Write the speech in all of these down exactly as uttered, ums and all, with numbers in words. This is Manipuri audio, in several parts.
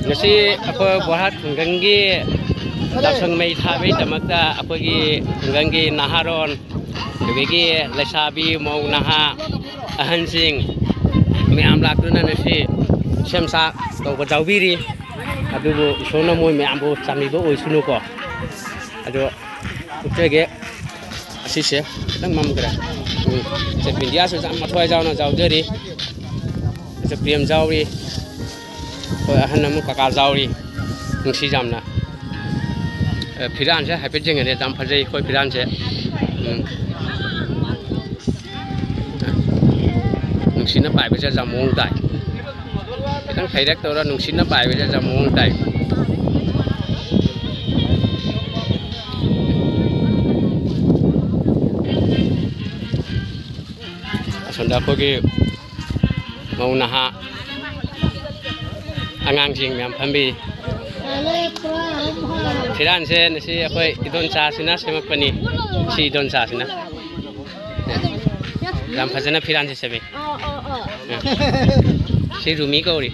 ꯉꯁꯤ ꯑꯩꯈꯣꯏ ꯕꯣꯔꯍꯥꯠ ꯈꯨꯡꯒꯪꯒꯤ ꯌꯥꯎꯁꯪ ꯃꯩ ꯊꯥꯕꯒꯤꯗꯃꯛꯇ ꯑꯩꯈꯣꯏꯒꯤ ꯈꯨꯡꯒꯪꯒꯤ ꯅꯍꯥꯔꯣꯟ, ꯑꯗꯨꯗꯒꯤ ꯂꯩꯁꯥꯕꯤ, ꯃꯧ, ꯅꯍꯥ, ꯑꯍꯟꯁꯤꯡ ꯃꯌꯥꯝ ꯂꯥꯛꯇꯨꯅ ꯉꯁꯤ ꯁꯦꯝ ꯁꯥ ꯇꯧꯕ ꯌꯥꯎꯕꯤꯔꯤ꯫ ꯑꯗꯨꯕꯨ ꯏꯁꯣꯔꯅ ꯃꯣꯏ ꯃꯌꯥꯝꯕꯨ ꯆꯥꯟꯕꯤꯕ ꯑꯣꯏꯁꯅꯨꯀꯣ꯫ ꯑꯗꯣ ꯎꯠꯆꯒꯦ꯫ ꯑꯁꯤꯁꯦ ꯈꯤꯇꯪ ꯃꯝꯈ꯭ꯔꯦ꯫ ꯎꯝ꯫ ꯁꯦ ꯕꯤꯟꯗꯤꯌꯥꯁꯨ ꯌꯥꯝ ꯃꯊ꯭ꯋꯥꯏ ꯌꯥꯎꯅ ꯌꯥꯎꯖꯔꯤ꯫ ꯁꯦ ꯄ꯭ꯔꯦꯝ ꯌꯥꯎꯔꯤ꯫ ꯑꯩꯈꯣꯏ ꯑꯍꯟ ꯑꯃ ꯀꯀꯥ ꯌꯥꯎꯔꯤ꯫ ꯅꯨꯡꯁꯤ ꯌꯥꯝꯅ꯫ ꯑꯦ, ꯐꯤꯔꯥꯟꯁꯦ ꯍꯥꯏꯐꯦꯠ ꯌꯦꯡꯍꯟꯂꯦ, ꯌꯥꯝ ꯐꯖꯩ ꯑꯩꯈꯣꯏ ꯐꯤꯔꯥꯟꯁꯦ꯫ ꯎꯝ꯫ ꯅꯨꯡꯁꯤꯠꯅ ꯄꯥꯏꯕꯁꯦ ꯌꯥꯝ ꯃꯑꯣꯡ ꯇꯥꯏ꯫ ꯈꯤꯇꯪ ꯐꯩꯔꯛ ꯇꯧꯔ ꯅꯨꯡꯁꯤꯠꯅ ꯄꯥꯏꯕꯁꯦ ꯌꯥꯝ ꯃꯑꯣꯡ ꯇꯥꯏ꯫ ꯑꯁꯣꯝꯗ ꯑꯩꯈꯣꯏꯒꯤ ꯃꯧ ꯅꯍꯥ ꯑꯉꯥꯡꯁꯤꯡ ꯃꯌꯥꯝ ꯐꯝꯕꯤ꯫ ꯐꯤꯔꯥꯟꯁꯦ ꯉꯁꯤ ꯑꯩꯈꯣꯏ ꯏꯗꯣꯟꯆꯥꯁꯤꯅ ꯁꯦꯝꯃꯛꯄꯅꯤ꯫ ꯁꯤ ꯏꯗꯣꯟꯆꯥꯁꯤꯅ ꯌꯥꯝ ꯐꯖꯅ ꯐꯤꯔꯥꯟꯁꯦ ꯁꯦꯝꯃꯤ꯫ ꯁꯤ ꯔꯨꯃꯤ ꯀꯧꯔꯤ꯫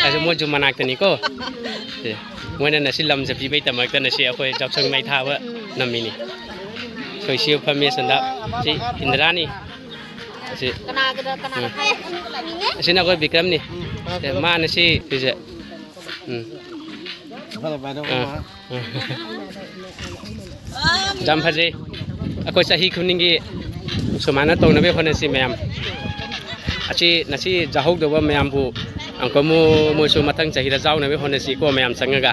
ꯑꯁꯤ ꯃꯣꯏꯁꯨ ꯃꯅꯥꯛꯇꯅꯤꯀꯣ꯫ ꯁꯦ, ꯃꯣꯏꯅ ꯉꯁꯤ ꯂꯝꯁꯦ ꯄꯤꯕꯩꯗꯃꯛꯇ ꯉꯁꯤ ꯑꯩꯈꯣꯏ ꯌꯥꯎꯁꯪ ꯃꯩ ꯊꯥꯕ ꯅꯝꯃꯤꯅꯤ꯫ ꯑꯩꯈꯣꯏ ꯁꯤ ꯐꯝꯃꯤ ꯑꯁꯣꯝꯗ꯫ ꯁꯤ ꯏꯟꯗ꯭ꯔꯥꯅꯤ꯫ ꯑꯁꯤ ꯀꯅꯥꯒꯤꯗ ꯀꯅꯥꯅ ꯎꯝ꯫ ꯐꯩ? ꯑꯁꯤꯅ ꯑꯩꯈꯣꯏ ꯕꯤꯀ꯭ꯔꯝꯅꯤ꯫ ꯑꯦ, ꯃꯥꯅ ꯁꯤ ꯁꯤꯁꯦ꯫ ꯎꯝ꯫ ꯑꯥ꯫ ꯌꯥꯝ ꯐꯖꯩ꯫ ꯑꯩꯈꯣꯏ ꯆꯍꯤ ꯈꯨꯗꯤꯡꯒꯤ ꯁꯨꯃꯥꯏꯅ ꯇꯧꯅꯕ ꯍꯣꯠꯅꯁꯤ ꯃꯌꯥꯝ꯫ ꯑꯁꯤ ꯉꯁꯤ ꯌꯥꯍꯧꯗꯕ ꯃꯌꯥꯝꯕꯨ ꯑꯃꯨꯛꯀ ꯑꯃꯨꯛ ꯃꯣꯏꯁꯨ ꯃꯊꯪ ꯆꯍꯤꯗ ꯌꯥꯎꯅꯕ ꯍꯣꯠꯅꯁꯤꯀꯣ, ꯃꯌꯥꯝ ꯆꯪꯉꯒ꯫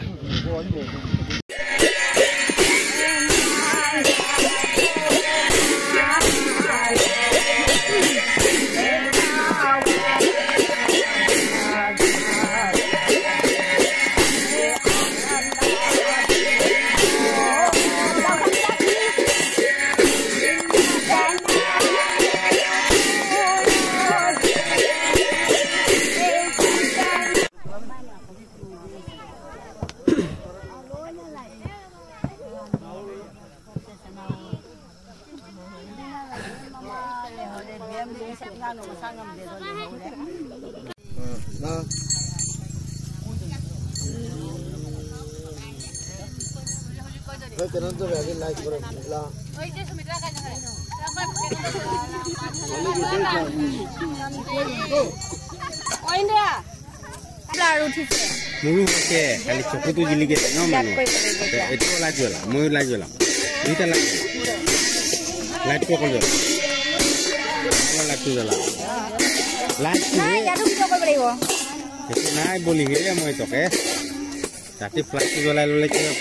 মোৰো হৈছে, খালি চকুটো জিলিকে ন মানুহ। ইয়াত কৈ কৈ কৈ। এইটো লাইট জ্বলা, ময়ো লাইট জ্বলাম। দুইটা লাইট জ্বলা। লাইটটো অকল জ্বলা। অকল লাইটটো জ্বলা। লাইটটো নাই, ইয়াতো ভিডিঅ' কৰিব লাগিব। সেইটো নাই বুলি হে মই তোকে। ৰাতি ফ্লাইটটো জ্বলাই ল'লে কিবা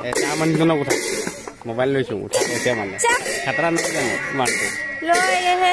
এ, তাৰ মানুহজনক উঠা। মোবাইল লৈছো, উঠা কৈছে মানে। চা। খাতৰা নহয় জানো মাতটো? লৈ আহে।